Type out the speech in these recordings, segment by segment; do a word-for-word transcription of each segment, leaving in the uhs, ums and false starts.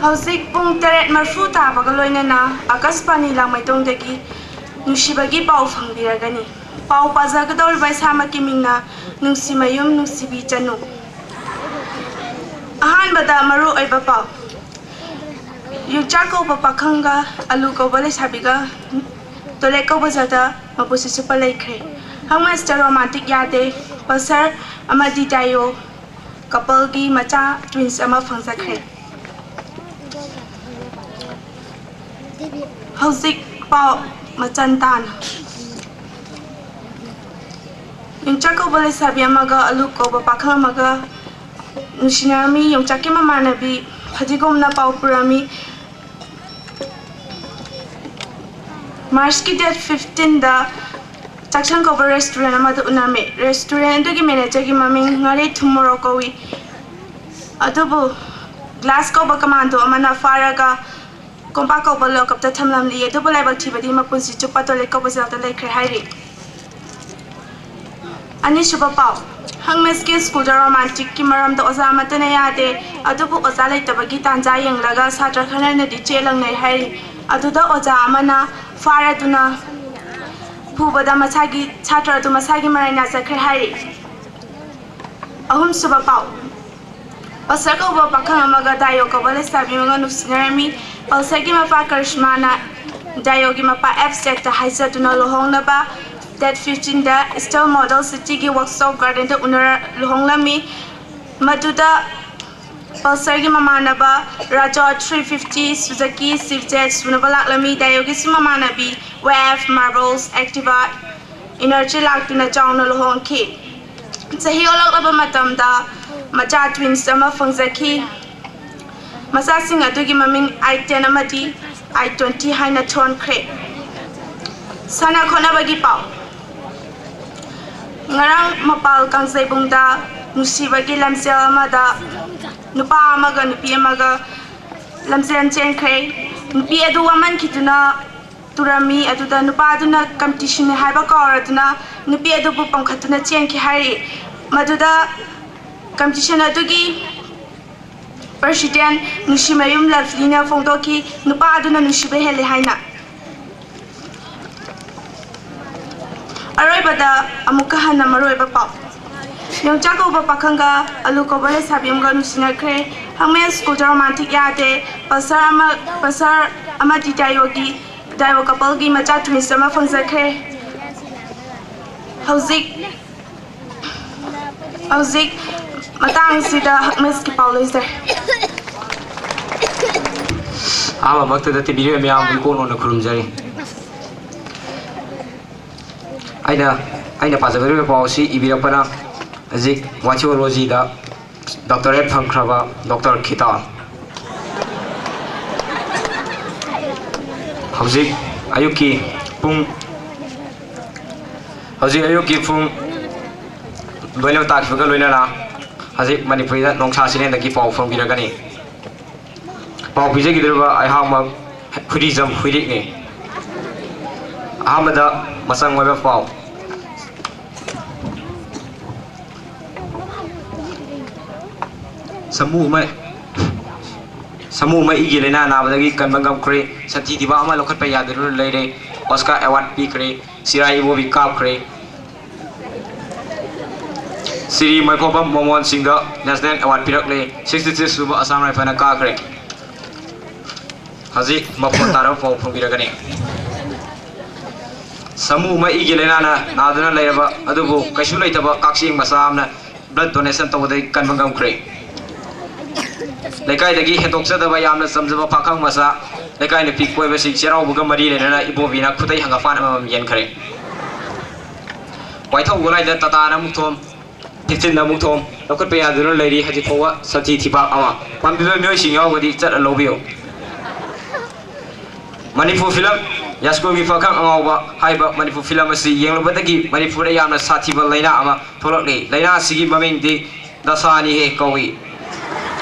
ꯍꯧꯖꯤꯛ ꯄꯨꯡ ꯇꯔꯦꯠ ꯃꯔꯐꯨ ꯇꯥꯕꯒ ꯂꯣꯏꯅꯅ ꯑꯀꯥꯁꯕꯥꯅꯤ ꯂꯥꯡꯃꯩꯗꯣꯡꯗꯒꯤ ꯅꯨꯡꯁꯤꯕꯒꯤ ꯄꯥꯎ ꯐꯪꯕꯤꯔꯒꯅꯤ꯫ ꯄꯥꯎ ꯄꯥꯖꯒꯗꯧꯔꯤꯕ ꯏꯁꯥꯃꯛꯀꯤ ꯃꯤꯡꯅ ꯅꯨꯡꯁꯤꯃꯌꯨꯝ ꯅꯨꯡꯁꯤꯕꯤ ꯆꯅꯨ꯫ ꯑꯍꯥꯟꯕꯗ ꯃꯔꯨ ꯑꯣꯏꯕ ꯄꯥꯎ꯫ ꯌꯣꯡꯆꯥꯛ ꯀꯧꯕ ꯄꯥꯈꯪꯒ ꯑꯂꯨ ꯀꯧꯕ ꯂꯩꯁꯥꯕꯤꯒ ꯇꯣꯏꯂꯦꯠ ꯀꯧꯕ ꯖꯥꯗ ꯃꯄꯨꯟꯁꯤ ꯆꯨꯞꯄ ꯂꯩꯈ꯭ꯔꯦ꯫ ꯍꯪꯃꯦꯁꯇ ꯔꯣꯃꯥꯟꯇꯤꯛ ꯌꯥꯗꯦ꯫ ꯄꯜꯁꯔ ꯑꯃꯗꯤ ꯗꯥꯏꯑꯣ ꯀꯄꯜꯒꯤ ꯃꯆꯥ ꯇ꯭ꯋꯤꯟꯁ ꯑꯃ ꯐꯪꯖꯈ꯭ꯔꯦ꯫ ꯍꯧꯖꯤꯛ ꯄꯥꯎ ꯃꯆꯟ ꯇꯥꯅ꯫ ꯌꯣꯡꯆꯥꯛ ꯀꯧꯕ ꯂꯩꯁꯥꯕꯤ ꯑꯃꯒ ꯑꯂꯨ ꯀꯧꯕ ꯄꯥꯈꯪ ꯑꯃꯒ ꯅꯨꯡꯁꯤꯅꯔꯝꯃꯤ꯫ ꯌꯣꯡꯆꯥꯛꯀꯤ ꯃꯃꯥꯟꯅꯕꯤ ꯐꯗꯤꯒꯣꯝꯅ ꯄꯥꯎ ꯄꯨꯔꯝꯃꯤ꯫ ꯃꯥꯔꯆꯀꯤ ꯗꯦꯠ ꯐꯤꯐꯇꯤꯟꯗ ꯆꯥꯛꯁꯪ ꯀꯧꯕ ꯔꯦꯁꯇꯨꯔꯦꯟ ꯑꯃꯗ ꯎꯅꯔꯝꯃꯤ꯫ ꯔꯦꯁꯇꯨꯔꯦꯟ ꯑꯗꯨꯒꯤ ꯃꯦꯅꯦꯖꯔꯒꯤ ꯃꯃꯤꯡ ꯉꯥꯔꯤ ꯊꯨꯝ ꯃꯣꯔꯣꯛ ꯀꯧꯏ꯫ ꯑꯗꯨꯕꯨ ꯒ꯭ꯂꯥꯁ ꯀꯧꯕ ꯀꯃꯥꯟꯗꯣ ꯑꯃꯅ ꯐꯥꯔꯒ ꯀꯣꯝꯄꯥꯛ ꯀꯧꯕ ꯂꯣꯀꯞꯇ ꯊꯝꯂꯝꯂꯤ꯫ ꯑꯗꯨꯕꯨ ꯂꯥꯏꯕꯛ ꯊꯤꯕꯗꯤ ꯃꯄꯨꯟꯁꯤ ꯆꯨꯞꯄ ꯇꯣꯏꯂꯦꯠ ꯀꯧꯕ ꯖꯦꯜꯗ ꯂꯩꯈ꯭ꯔꯦ ꯍꯥꯏꯔꯤ꯫ ꯑꯅꯤꯁꯨꯕ ꯄꯥꯎ, ꯍꯪꯃꯦꯁꯀꯤ ꯁ꯭ꯀꯨꯜꯗ ꯔꯣꯃꯥꯟꯇꯤꯛꯀꯤ ꯃꯔꯝꯗ ꯑꯣꯖꯥ ꯑꯃꯠꯇꯅ ꯌꯥꯗꯦ꯫ ꯑꯗꯨꯕꯨ ꯑꯣꯖꯥ ꯂꯩꯇꯕꯒꯤ ꯇꯥꯟꯖꯥ ꯌꯦꯡꯂꯒ ꯁꯥꯇ꯭ꯔ ꯈꯔꯅꯗꯤ ꯆꯦ ꯂꯪꯅꯩ ꯍꯥꯏꯔꯤ꯫ ꯑꯗꯨꯗ ꯑꯣꯖꯥ ꯑꯃꯅ ꯐꯥꯔꯗꯨꯅ ꯐꯨꯕꯗ ꯃꯁꯥꯒꯤ ꯁꯥꯇ꯭ꯔ ꯑꯗꯨ ꯃꯁꯥꯒꯤ ꯃꯔꯩ ꯅꯥꯖꯈ꯭ꯔꯦ ꯍꯥꯏꯔꯤ꯫ ꯑꯍꯨꯝꯁꯨꯕ ꯄꯥꯎ, ꯄꯜꯁꯔ ꯀꯧꯕ ꯄꯥꯈꯪ ꯑꯃꯒ ꯗꯥꯏꯑꯣ ꯀꯧꯕ ꯂꯩꯁꯥꯕꯤ ꯑꯃꯒ ꯅꯨꯡꯁꯤꯅꯔꯝꯃꯤ꯫ ꯄꯜꯁꯔꯒꯤ ꯃꯄꯥ ꯀꯔꯤꯁꯃꯥꯅ ꯗꯥꯏꯑꯣꯒꯤ ꯃꯄꯥ ꯑꯦꯞꯁꯦꯠꯇ ꯍꯥꯏꯖꯗꯨꯅ ꯂꯨꯍꯣꯡꯅꯕ ꯗꯦꯠ ꯐꯤꯐꯇꯤꯟꯗ ꯏꯁꯇꯔ ꯃꯣꯗꯦꯜ ꯁꯤꯇꯤꯒꯤ ꯋꯥꯛꯁꯣꯞ ꯒꯥꯔꯗꯦꯟꯗ ꯎꯅꯔ ꯂꯨꯍꯣꯡꯂꯝꯃꯤ꯫ ꯃꯗꯨꯗ ꯄꯜꯁꯔꯒꯤ ꯃꯃꯥꯟꯅꯕ ꯔꯥꯖꯣ ꯊ꯭ꯔꯤ ꯐꯤꯐꯇꯤ, ꯁꯨꯖꯨꯀꯤ ꯁ꯭ꯋꯤꯐꯖꯦꯠ ꯁꯨꯅꯕ ꯂꯥꯛꯂꯝꯃꯤ꯫ ꯗꯥꯏꯑꯣꯒꯤꯁꯨ ꯃꯃꯥꯟꯅꯕꯤ ꯋꯦ ꯑꯦꯐ, ꯃꯥꯔꯕꯜꯁ, ꯑꯦꯛꯇꯤꯚꯥ, ꯏꯅꯔꯖꯤ ꯂꯥꯛꯇꯨꯅ ꯆꯥꯎꯅ ꯂꯨꯍꯣꯡꯈꯤ꯫ ꯆꯍꯤ ꯑꯣꯜꯂꯛꯂꯕ ꯃꯇꯝꯗ ꯃꯆꯥ ꯇ꯭ꯋꯤꯟꯁ ꯑꯃ ꯐꯪꯖꯈꯤ꯫ ꯃꯆꯥꯁꯤꯡ ꯑꯗꯨꯒꯤ ꯃꯃꯤꯡ ꯑꯥꯏ ꯇꯦꯟ ꯑꯃꯗꯤ ꯑꯥꯏ ꯇ꯭ꯋꯦꯟꯇꯤ ꯍꯥꯏꯅ ꯊꯣꯟꯈ꯭ꯔꯦ꯫ ꯁꯥꯟꯅ ꯈꯣꯠꯅꯕꯒꯤ ꯄꯥꯎ꯫ ꯉꯔꯥꯡ ꯃꯄꯥꯜ ꯀꯥꯡꯖꯩꯕꯨꯡꯗ ꯅꯨꯡꯁꯤꯕꯒꯤ ꯂꯝꯖꯦꯜ ꯑꯃꯗ ꯅꯨꯄꯥ ꯑꯃꯒ ꯅꯨꯄꯤ ꯑꯃꯒ ꯂꯝꯖꯦꯜ ꯆꯦꯟꯈ꯭ꯔꯦ꯫ ꯅꯨꯄꯤ ꯑꯗꯨ ꯋꯥꯃꯟꯈꯤꯗꯨꯅ ꯇꯨꯔꯝꯃꯤ꯫ ꯑꯗꯨꯗ ꯅꯨꯄꯥ ꯑꯗꯨꯅ ꯀꯝꯄꯤꯇꯤꯁꯟꯅꯤ ꯍꯥꯏꯕ ꯀꯥꯎꯔꯗꯨꯅ ꯅꯨꯄꯤ ꯑꯗꯨꯕꯨ ꯄꯝꯈꯠꯇꯨꯅ ꯆꯦꯟꯈꯤ ꯍꯥꯏꯔꯤ꯫ ꯃꯗꯨꯗ ꯀꯝꯄꯤꯇꯤꯁꯟ ꯑꯗꯨꯒꯤ ꯄ꯭ꯔꯦꯁꯤꯗꯦꯟꯠ ꯅꯨꯡꯁꯤꯃꯌꯨꯝ ꯂꯚꯂꯤꯅ ꯐꯣꯡꯗꯣꯛꯈꯤ, ꯅꯨꯄꯥ ꯑꯗꯨꯅ ꯅꯨꯡꯁꯤꯕ ꯍꯦꯜꯂꯤ ꯍꯥꯏꯅ꯫ ꯑꯔꯣꯏꯕꯗ ꯑꯃꯨꯛꯀ ꯍꯟꯅ ꯃꯔꯨꯑꯣꯏꯕ ꯄꯥꯎ꯫ ꯌꯣꯡꯆꯥꯛ ꯀꯧꯕ ꯄꯥꯈꯪꯒ ꯑꯂꯨ ꯀꯧꯕ ꯂꯩꯁꯥꯕꯤ ꯑꯃꯒ ꯅꯨꯡꯁꯤꯅꯈ꯭ꯔꯦ꯫ ꯍꯪꯃꯦꯁ ꯁ꯭ꯀꯨꯜꯗ ꯔꯣꯃꯥꯟꯇꯤꯛ ꯌꯥꯗꯦ꯫ ꯄꯜꯁꯔ ꯑꯃ, ꯄꯜꯁꯔ ꯑꯃꯗꯤ ꯗꯥꯏꯑꯣꯒꯤ, ꯗꯥꯏꯑꯣ ꯀꯄꯜꯒꯤ ꯃꯆꯥ ꯇ꯭ꯋꯤꯟꯁ ꯑꯃ ꯐꯪꯖꯈ꯭ꯔꯦ꯫ ꯍꯧꯖꯤꯛ ꯍꯧꯖꯤꯛ ꯃꯇꯥꯡꯁꯤꯗ ꯍꯛꯃꯦꯁꯀꯤ ꯄꯥꯎ ꯂꯣꯏꯖꯔꯦ꯫ ꯑꯍꯥꯟꯕꯃꯛꯇꯗ ꯇꯤꯚꯤ ꯃꯌꯥꯝꯕꯨ ꯏꯀꯣꯟ ꯀꯣꯟꯅ ꯈꯨꯔꯨꯝꯖꯔꯤ꯫ ꯑꯩꯅ ꯑꯩꯅ ꯄꯥꯖꯒꯗꯧꯔꯤꯕ ꯄꯥꯎ ꯑꯁꯤ ꯏꯕꯤꯔꯛꯄꯅ ꯍꯧꯖꯤꯛ ꯋꯥꯊꯤꯑꯣꯂꯣꯖꯤꯗ ꯗꯣꯛꯇꯔꯦꯠ ꯐꯪꯈ꯭ꯔꯕ ꯗꯣꯛꯇꯔ ꯈꯤꯇꯥ꯫ ꯍꯧꯖꯤꯛ ꯑꯌꯨꯛꯀꯤ ꯄꯨꯡ ꯍꯧꯖꯤꯛ ꯑꯌꯨꯛꯀꯤ ꯄꯨꯡ ꯂꯣꯏꯅ ꯇꯥꯈꯤꯕꯒ ꯂꯣꯏꯅꯅ ꯍꯧꯖꯤꯛ ꯃꯅꯤꯄꯨꯔꯤꯗ ꯅꯣꯡꯁꯥ ꯆꯦꯅꯦꯜꯗꯒꯤ ꯄꯥꯎ ꯐꯣꯡꯕꯤꯔꯒꯅꯤ꯫ ꯄꯥꯎ ꯄꯤꯖꯈꯤꯗꯧꯔꯤꯕ ꯑꯩꯍꯥꯛꯃꯛ ꯍꯨꯏꯔꯤꯖꯝ ꯍꯨꯏꯔꯤꯛꯅꯤ꯫ ꯑꯍꯥꯟꯕꯗ ꯃꯆꯪ ꯑꯣꯏꯕ ꯄꯥꯎ꯫ ꯁꯃꯨ ꯑꯃ ꯁꯃꯨ ꯑꯃ ꯏꯒꯤ ꯂꯥꯏꯅꯥ ꯅꯥꯕꯗꯒꯤ ꯀꯟꯕ ꯉꯝꯈ꯭ꯔꯦ꯫ ꯁꯟꯊꯤ ꯊꯤꯕꯥꯛ ꯑꯃ ꯂꯧꯈꯠꯄ ꯌꯥꯗꯗꯨꯅ ꯂꯩꯔꯦ꯫ ꯑꯣꯁꯀꯥꯔ ꯑꯦꯋꯥꯔꯗ ꯄꯤꯈ꯭ꯔꯦ꯫ ꯆꯤꯔꯥꯏ ꯏꯕꯣꯕꯤ ꯀꯥꯞꯈ꯭ꯔꯦ꯫ ꯁ꯭ꯔꯤ ꯃꯥꯏꯈꯣꯝꯕꯝ ꯃꯣꯃꯣꯟ ꯁꯤꯡꯗ ꯅꯦꯁꯅꯦꯜ ꯑꯦꯋꯥꯔꯗ ꯄꯤꯔꯛꯂꯦ꯫ ꯁꯤꯛꯁꯇꯤ ꯊ꯭ꯔꯤ ꯁꯨꯕ ꯑꯁꯥꯝ ꯔꯥꯏꯐꯜꯅ ꯀꯥꯈ꯭ꯔꯦ꯫ ꯍꯧꯖꯤꯛ ꯃꯈꯣꯟ ꯇꯥꯔꯕ ꯄꯥꯎ ꯐꯣꯡꯕꯤꯔꯒꯅꯤ꯫ ꯁꯃꯨ ꯑꯃ ꯏꯒꯤ ꯂꯥꯏꯅꯥꯅ ꯅꯥꯗꯨꯅ ꯂꯩꯔꯕ ꯑꯗꯨꯕꯨ ꯀꯩꯁꯨ ꯂꯩꯇꯕ ꯀꯛꯆꯦꯡ ꯃꯆꯥ ꯑꯃꯅ ꯕ꯭ꯂꯗ ꯗꯣꯅꯦꯁꯟ ꯇꯧꯕꯗꯒꯤ ꯀꯟꯕ ꯉꯝꯈ꯭ꯔꯦ꯫ ꯂꯩꯀꯥꯏꯗꯒꯤ ꯍꯦꯟꯗꯣꯛꯆꯗꯕ ꯌꯥꯝꯅ ꯆꯝꯖꯕ ꯄꯥꯈꯪ ꯃꯆꯥ, ꯂꯩꯀꯥꯏ ꯅꯨꯄꯤ ꯀꯣꯏꯕꯁꯤꯡ ꯆꯩꯔꯥꯎꯕꯒ ꯃꯔꯤ ꯂꯩꯅꯅ ꯏꯕꯣꯕꯤꯅ ꯈꯨꯗꯩ ꯍꯪꯒꯥꯄꯥꯟ ꯑꯃꯃꯝ ꯌꯦꯟꯈꯔꯦ꯫ ꯋꯥꯏꯊꯧ ꯒꯣꯂꯥꯏꯗ ꯇꯥꯇꯥꯅ ꯑꯃꯨꯛ ꯊꯣꯝ, ꯐꯤꯐꯇꯤꯟꯗ ꯑꯃꯨꯛ ꯊꯣꯝ, ꯂꯧꯈꯠꯄ ꯌꯥꯗꯨꯅ ꯂꯩꯔꯤ ꯍꯧꯖꯤꯛ ꯐꯥꯎꯕ ꯁꯟꯊꯤ ꯊꯤꯕꯥꯛ ꯑꯃ꯫ ꯄꯥꯝꯕꯤꯕ ꯃꯤꯑꯣꯏꯁꯤꯡ ꯌꯥꯎꯔꯒꯗꯤ ꯆꯠꯂ ꯂꯧꯕꯤꯌꯨ꯫ ꯃꯅꯤꯄꯨꯔ ꯐꯤꯂꯝ ꯌꯥꯏꯁ꯭ꯀꯨꯜꯒꯤ ꯄꯥꯈꯪ ꯑꯉꯥꯎꯕ ꯍꯥꯏꯕ ꯃꯅꯤꯄꯨꯔ ꯐꯤꯂꯝ ꯑꯁꯤ ꯌꯦꯡꯂꯨꯕꯗꯒꯤ ꯃꯅꯤꯄꯨꯔꯗ ꯌꯥꯝꯅ ꯁꯥꯊꯤꯕ ꯂꯥꯏꯅꯥ ꯑꯃ ꯊꯣꯛꯂꯛꯂꯤ꯫ ꯂꯥꯏꯅꯥ ꯑꯁꯤꯒꯤ ꯃꯃꯤꯡꯗꯤ ꯗꯁꯥꯅꯤ ꯍꯦ ꯀꯧꯏ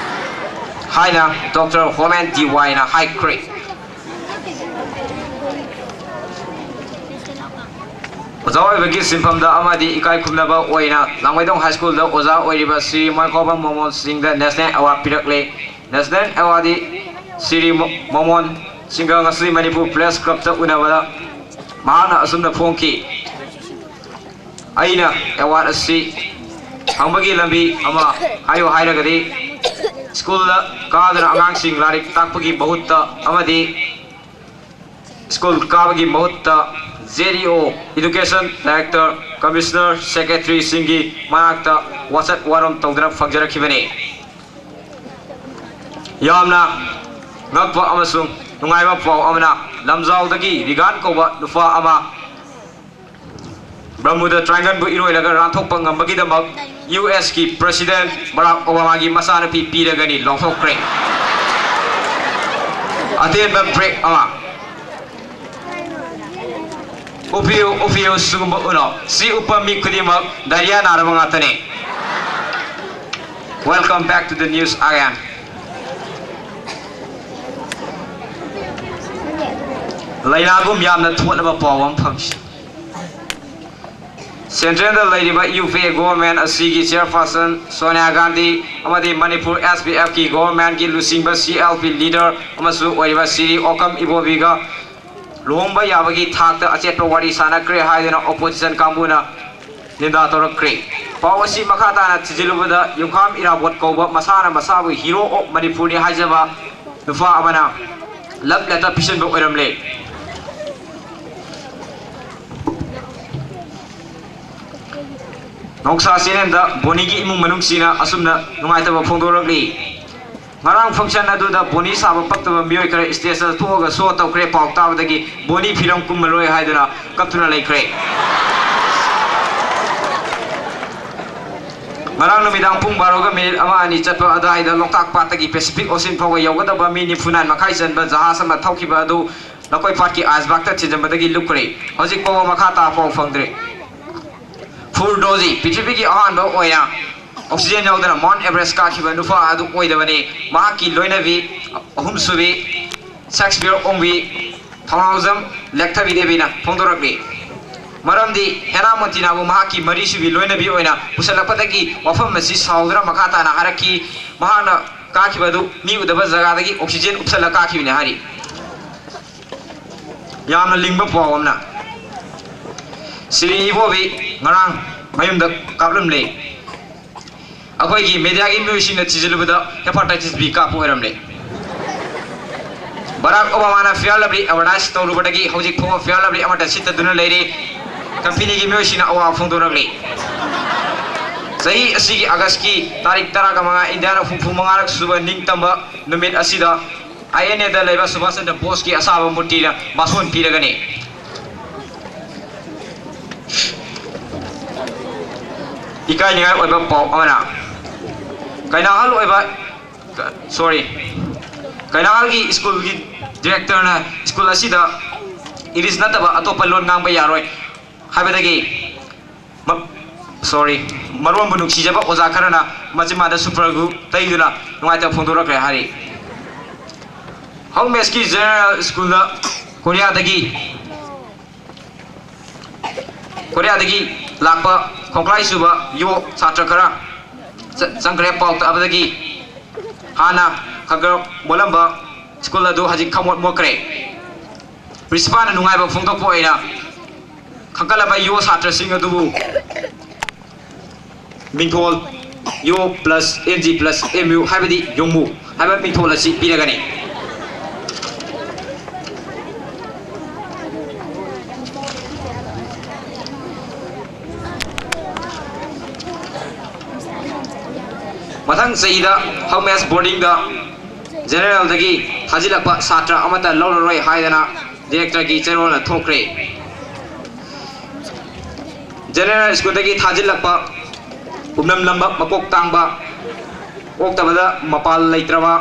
ꯍꯥꯏꯅ ꯗꯣꯛꯇꯔ ꯍꯣꯃꯦꯟ ꯗꯤ ꯋꯥꯏꯅ ꯍꯥꯏꯈ꯭ꯔꯦ꯫ ꯑꯣꯖꯥ ꯑꯣꯏꯕꯒꯤ ꯁꯤꯟꯐꯝꯗ ꯑꯃꯗꯤ ꯏꯀꯥꯏ ꯈꯨꯝꯅꯕ ꯑꯣꯏꯅ ꯂꯥꯡꯃꯩꯗꯣꯡ ꯍꯥꯏ ꯁ꯭ꯀꯨꯜꯗ ꯑꯣꯖꯥ ꯑꯣꯏꯔꯤꯕ ꯁ꯭ꯔꯤ ꯃꯥꯏꯈꯣꯝꯕꯝ ꯃꯣꯃꯣꯟ ꯁꯤꯡꯗ ꯅꯦꯁꯅꯦꯜ ꯑꯦꯋꯥꯔꯗ ꯄꯤꯔꯛꯂꯦ꯫ National Awardee ꯁ꯭ꯔꯤ ꯃꯣ-, ꯃꯣꯃꯣꯟ ꯁꯤꯡꯒ ꯉꯁꯤ ꯃꯅꯤꯄꯨꯔ ꯄ꯭ꯔꯦꯁ ꯀ꯭ꯂꯕꯇ ꯎꯅꯕꯗ ꯃꯍꯥꯛꯅ ꯑꯁꯨꯝꯅ ꯐꯣꯡꯈꯤ, "ꯑꯩꯅ ꯑꯦꯋꯥꯔꯗ ꯑꯁꯤ ꯐꯪꯕꯒꯤ ꯂꯝꯕꯤ ꯑꯃ ꯍꯥꯏꯌꯨ ꯍꯥꯏꯔꯒꯗꯤ, ꯁ꯭ꯀꯨꯜꯗ ꯀꯥꯗꯨꯅ ꯑꯉꯥꯡꯁꯤꯡ ꯂꯥꯏꯔꯤꯛ ꯇꯥꯛꯄꯒꯤ ꯃꯍꯨꯠꯇ ꯑꯃꯗꯤ ꯁ꯭ꯀꯨꯜ ꯀꯥꯕꯒꯤ ꯃꯍꯨꯠꯇ JDO, Education Director, Commissioner, Secretaryꯁꯤꯡꯒꯤ ꯃꯅꯥꯛꯇ ꯋꯥꯆꯠ ꯋꯥꯔꯣꯝ ꯇꯧꯗꯨꯅ ꯐꯪꯖꯔꯛꯈꯤꯕꯅꯤ"꯫ ꯌꯥꯝꯅ ꯉꯛꯄ ꯑꯃꯁꯨꯡ ꯅꯨꯡꯉꯥꯏꯕ ꯄꯥꯎ ꯑꯃꯅ, ꯂꯝꯖꯥꯎꯗꯒꯤ ꯔꯤꯒꯥꯟ ꯀꯧꯕ ꯅꯨꯄꯥ ꯑꯃ ꯕꯔꯃꯨꯗ ꯇ꯭ꯔꯥꯏꯡꯒꯜꯕꯨ ꯏꯔꯣꯏꯔꯒ ꯂꯥꯟꯊꯣꯛꯄ ꯉꯝꯕꯒꯤꯗꯃꯛ USꯀꯤ President ꯕꯔꯥꯛ ꯑꯣꯕꯥꯃꯥꯒꯤ ꯃꯆꯥꯅꯨꯄꯤ ꯄꯤꯔꯒꯅꯤ ꯂꯥꯎꯊꯣꯛꯈ꯭ꯔꯦ꯫ ꯑꯇꯦꯟꯕ break ꯑꯃ꯫ ꯎꯞꯄꯤꯌꯨ, ꯎꯞꯄꯤꯌꯨ, ꯁꯤꯒꯨꯝꯕ ꯎꯅꯧ꯫ ꯁꯤ ꯎꯞꯄ ꯃꯤ ꯈꯨꯗꯤꯡꯃꯛ diarrhea ꯅꯥꯔꯕ ꯉꯥꯛꯇꯅꯤ꯫ Welcome back to the news again. ꯂꯥꯏꯅꯥꯒꯨꯝ ꯌꯥꯝꯅ ꯊꯣꯠꯂꯕ ꯄꯥꯎ ꯑꯃ ꯐꯪꯈꯤ꯫ Centralꯗ ꯂꯩꯔꯤꯕ UPA government ꯑꯁꯤꯒꯤ chairperson ꯁꯣꯅꯤꯌꯥ ꯒꯥꯟꯙꯤ ꯑꯃꯗꯤ ꯃꯅꯤꯄꯨꯔ SPFꯀꯤ governmentꯀꯤ ꯂꯨꯆꯤꯡꯕ CLP leader ꯑꯃꯁꯨ ꯑꯣꯏꯔꯤꯕ ꯁ꯭ꯔꯤ ꯑꯣꯀꯝ ꯏꯕꯣꯕꯤꯒ ꯂꯨꯍꯣꯡꯕ ꯌꯥꯕꯒꯤ ꯊꯥꯛꯇ ꯑꯆꯦꯠꯄ ꯋꯥꯔꯤ ꯁꯥꯟꯅꯈ꯭ꯔꯦ ꯍꯥꯏꯗꯨꯅ opposition ꯀꯥꯡꯕꯨꯅ ꯅꯤꯟꯗꯥ ꯇꯧꯔꯛꯈ꯭ꯔꯦ꯫ ꯄꯥꯎ ꯑꯁꯤ ꯃꯈꯥ ꯇꯥꯅ ꯊꯤꯖꯤꯜꯂꯨꯕꯗ, ꯌꯨꯝꯈꯥꯝ ꯏꯔꯥꯕꯣꯠ ꯀꯧꯕ ꯃꯁꯥꯅ ꯃꯁꯥꯕꯨ Hero of ꯃꯅꯤꯄꯨꯔꯅꯤ ꯍꯥꯏꯖꯕ ꯅꯨꯄꯥ ꯑꯃꯅ love letter ꯄꯤꯁꯤꯟꯕ ꯑꯣꯏꯔꯝꯂꯦ꯫ ꯅꯣꯡꯁꯥ channelꯗ ꯕꯣꯅꯤꯒꯤ ꯏꯃꯨꯡ ꯃꯅꯨꯡꯁꯤꯡꯅ ꯑꯁꯨꯝꯅ ꯅꯨꯡꯉꯥꯏꯇꯕ ꯐꯣꯡꯗꯣꯔꯛꯂꯤ꯫ ꯉꯔꯥꯡ function ꯑꯗꯨꯗ ꯕꯣꯅꯤ ꯁꯥꯕ ꯄꯛꯇꯕ ꯃꯤꯑꯣꯏ ꯈꯔ stageꯇ ꯊꯣꯛꯑꯒ show ꯇꯧꯈ꯭ꯔꯦ꯫ ꯄꯥꯎ ꯇꯥꯕꯗꯒꯤ ꯕꯣꯅꯤ film ꯀꯨꯝꯃꯔꯣꯏ ꯍꯥꯏꯗꯨꯅ ꯀꯞꯇꯨꯅ ꯂꯩꯈ꯭ꯔꯦ꯫ ꯉꯔꯥꯡ ꯅꯨꯃꯤꯗꯥꯡ ꯄꯨꯡ ꯕꯥꯔꯣꯒ minute ꯑꯃ ꯑꯅꯤ ꯆꯠꯄ ꯑꯗꯨꯋꯥꯏꯗ ꯂꯣꯛꯇꯥꯛ ꯄꯥꯠꯇꯒꯤ Pacific Ocean ꯐꯥꯎꯕ ꯌꯧꯒꯗꯕ ꯃꯤ ꯅꯤꯐꯨ ꯅꯥꯏꯟ ꯃꯈꯥꯏ ꯆꯟꯕ ꯖꯍꯥꯖ ꯑꯃ ꯊꯧꯈꯤꯕ ꯑꯗꯨ ꯂꯀꯣꯏ ꯄꯥꯠꯀꯤ icebergꯇ ꯊꯤꯟꯖꯤꯟꯕꯗꯒꯤ ꯂꯨꯞꯈ꯭ꯔꯦ꯫ ꯍꯧꯖꯤꯛ ꯐꯥꯎꯕ ꯃꯈꯥ ꯇꯥꯕ ꯄꯥꯎ ꯐꯪꯗ꯭ꯔꯤ꯫ ꯐꯨꯔꯗꯣꯖꯤ ꯄ꯭ꯔꯤꯊꯤꯕꯤꯒꯤ ꯑꯍꯥꯟꯕ ꯑꯣꯏꯅ oxygen ꯌꯥꯎꯗꯅ Mount Everest ꯀꯥꯈꯤꯕ ꯅꯨꯄꯥ ꯑꯗꯨ ꯑꯣꯏꯗꯕꯅꯤ꯫ ꯃꯍꯥꯛꯀꯤ ꯂꯣꯏꯅꯕꯤ ꯑꯍꯨꯝꯁꯨꯕꯤ ꯁꯦꯛꯁꯄꯤꯌꯔ ꯑꯣꯡꯕꯤ ꯊꯣꯡꯅꯥꯎꯖꯝ ꯂꯦꯛꯊꯕꯤ ꯗꯦꯕꯤꯅ ꯐꯣꯡꯗꯣꯔꯛꯂꯤ꯫ ꯃꯔꯝꯗꯤ ꯍꯦꯅꯥ ꯃꯣꯟꯇꯤꯅꯥꯕꯨ ꯃꯍꯥꯛꯀꯤ ꯃꯔꯤꯁꯨꯕꯤ ꯂꯣꯏꯅꯕꯤ ꯑꯣꯏꯅ ꯄꯨꯁꯜꯂꯛꯄꯗꯒꯤ ꯋꯥꯐꯝ ꯑꯁꯤ ꯁꯥꯎꯗꯨꯅ ꯃꯈꯥ ꯇꯥꯅ ꯍꯥꯏꯔꯛꯈꯤ꯫ ꯃꯍꯥꯛꯅ ꯀꯥꯈꯤꯕ ꯑꯗꯨ ꯃꯤ ꯎꯗꯕ ꯖꯒꯥꯗꯒꯤ oxygen ꯎꯞꯁꯜꯂ ꯀꯥꯈꯤꯕꯅꯦ ꯍꯥꯏꯔꯤ꯫ ꯌꯥꯝꯅ ꯂꯤꯡꯕ ꯄꯥꯎ ꯑꯃꯅ꯫ ꯁ꯭ꯔꯤ ꯏꯕꯣꯕꯤ ꯉꯔꯥꯡ ꯃꯌꯨꯝꯗ ꯀꯥꯞꯂꯝꯂꯦ꯫ ꯑꯩꯈꯣꯏꯒꯤ mediaꯒꯤ ꯃꯤꯑꯣꯏꯁꯤꯡꯅ ꯊꯤꯖꯤꯜꯂꯨꯕꯗ hepatitis B ꯀꯥꯞꯄ ꯑꯣꯏꯔꯝꯂꯦ꯫ ꯕꯔꯥꯛ ꯑꯣꯕꯥꯃꯥꯅ Fair Lovely advertise ꯇꯧꯔꯨꯕꯗꯒꯤ ꯍꯧꯖꯤꯛ ꯐꯥꯎꯕ Fair Lovely ꯑꯃꯠꯇ ꯁꯤꯠꯇꯗꯨꯅ ꯂꯩꯔꯤ꯫ Companyꯒꯤ ꯃꯤꯑꯣꯏꯁꯤꯡꯅ ꯑꯋꯥꯕ ꯐꯣꯡꯗꯣꯔꯛꯂꯤ꯫ ꯆꯍꯤ ꯑꯁꯤꯒꯤ Augustꯀꯤ ꯇꯥꯔꯤꯛ ꯇꯔꯥꯒ ꯃꯉꯥ, ꯏꯟꯗꯤꯌꯥꯅ ꯍꯨꯝꯐꯨ ꯃꯉꯥꯔꯛ ꯁꯨꯕ ꯅꯤꯡꯇꯝꯕ ꯅꯨꯃꯤꯠ ꯑꯁꯤꯗ INAꯗ ꯂꯩꯕ ꯁꯨꯚꯥꯁ ꯆꯟꯗ꯭ꯔ ꯕꯣꯁꯀꯤ ꯑꯁꯥꯕ ꯃꯨꯔꯇꯤꯅ ꯕꯥꯁꯣꯟ ꯄꯤꯔꯒꯅꯤ꯫ ꯏꯀꯥꯏꯅꯤꯡꯉꯥꯏ ꯑꯣꯏꯕ ꯄꯥꯎ ꯑꯃꯅ, ꯀꯩꯅꯥꯍꯜ ꯑꯣꯏꯕ, sorry, ꯀꯩꯅꯥꯍꯜꯒꯤ ꯁ꯭ꯀꯨꯜꯒꯤ directorꯅ ꯁ꯭ꯀꯨꯜ ꯑꯁꯤꯗ English ꯅꯠꯇꯕ ꯑꯇꯣꯞꯄ ꯂꯣꯟ ꯉꯥꯡꯕ ꯌꯥꯔꯣꯏ ꯍꯥꯏꯕꯗꯒꯤ, ꯃ-, sorry, ꯃꯔꯣꯟꯕꯨ ꯅꯨꯡꯁꯤꯖꯕ ꯑꯣꯖꯥ ꯈꯔꯅ ꯃꯆꯤꯟꯕꯥꯟꯗ super glue ꯇꯩꯗꯨꯅ ꯅꯨꯡꯉꯥꯏꯇꯕ ꯐꯣꯡꯗꯣꯔꯛꯈ꯭ꯔꯦ ꯍꯥꯏꯔꯤ꯫ ꯍꯥꯎꯃꯦꯁꯀꯤ ꯖꯦꯅꯦꯔꯦꯜ ꯁ꯭ꯀꯨꯜꯗ ꯀꯣꯔꯤꯌꯥꯗꯒꯤ, ꯀꯣꯔꯤꯌꯥꯗꯒꯤ ꯂꯥꯛꯄ ꯈꯣꯡꯀ꯭ꯂꯥꯏ ꯆꯨꯕ ꯌꯣ ꯁꯥꯇ꯭ꯔ ꯈꯔ ꯆ-, ꯆꯪꯈ꯭ꯔꯦ꯫ ꯄꯥꯎ ꯇꯥꯕꯗꯒꯤ ꯍꯥꯟꯅ ꯈꯔ ꯈꯔ ꯃꯣꯠꯂꯝꯕ ꯁ꯭ꯀꯨꯜ ꯑꯗꯨ ꯍꯧꯖꯤꯛ ꯈꯃꯣꯠ ꯃꯣꯠꯈ꯭ꯔꯦ꯫ Principalꯅ ꯅꯨꯡꯉꯥꯏꯕ ꯐꯣꯡꯗꯣꯛꯄ ꯑꯣꯏꯅ ꯈꯟꯒꯠꯂꯕ ꯌꯣ ꯁꯥꯇ꯭ꯔꯁꯤꯡ ꯑꯗꯨꯕꯨ ꯃꯤꯡꯊꯣꯜ ꯌꯣ plus NG plus MU ꯍꯥꯏꯕꯗꯤ ꯌꯣꯡꯃꯨ ꯍꯥꯏꯕ ꯃꯤꯡꯊꯣꯜ ꯑꯁꯤ ꯄꯤꯔꯒꯅꯤ꯫ ꯃꯊꯪ ꯆꯍꯤꯗ ꯍꯥꯎꯃꯦꯁ ꯕꯣꯔꯗꯤꯡꯗ ꯖꯦꯅꯦꯔꯦꯜꯗꯒꯤ ꯊꯥꯖꯤꯜꯂꯛꯄ ꯁꯥꯇ꯭ꯔ ꯑꯃꯠꯇ ꯂꯧꯔꯔꯣꯏ ꯍꯥꯏꯗꯅ directorꯒꯤ ꯆꯦꯔꯣꯜꯅ ꯊꯣꯛꯈ꯭ꯔꯦ꯫ ꯖꯦꯅꯦꯔꯦꯜ ꯁ꯭ꯀꯨꯜꯗꯒꯤ ꯊꯥꯖꯤꯜꯂꯛꯄ ꯎꯝꯂꯝꯂꯝꯕ ꯃꯀꯣꯛ ꯇꯥꯡꯕ, ꯑꯣꯛꯇꯕꯗ ꯃꯄꯥꯜ ꯂꯩꯇ꯭ꯔꯕ,